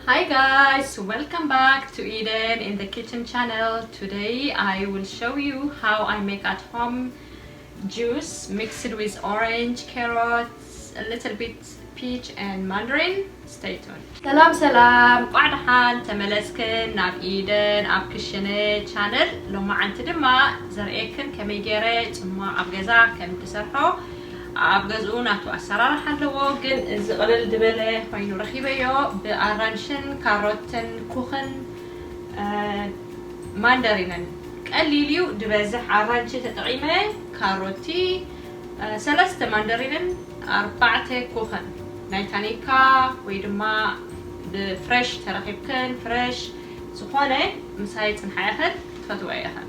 Hi guys, welcome back to Eden in the Kitchen channel. Today I will show you how I make at home juice mixed with orange, carrots, a little bit peach and mandarin. Stay tuned. ሰላም ሰላም፣ ቋዕ ደሓን ተመለስክን ናብ ኢደን ኣብ ክሽነ ቻነል። ሎማዓንቲ ድማ ዘርእየክን ከመይ ገይረ ጽሟቕ ኣብ ገዛ ከም ዝሰርሖ። ኣብ ገዝኡ ናቱ ኣሰራርሓ ኣለዎ፣ ግን እዚ ቅልል ዝበለ ኮይኑ ረኺበዮ። ብኣራንሽን ካሮትን ኩኽን ማንደሪንን ቀሊል እዩ። ዝበዝሕ ኣራንሺ ተጠቒመ፣ ካሮቲ፣ ሰለስተ ማንደሪንን ኣርባዕተ ኩኽን ናይ ታኒካ ወይ ድማ ብፍሬሽ ተረኺብክን ፍሬሽ ዝኾነ ምሳይ ጽንሓ ኢኽን ክትፈትዎ ኢኽን።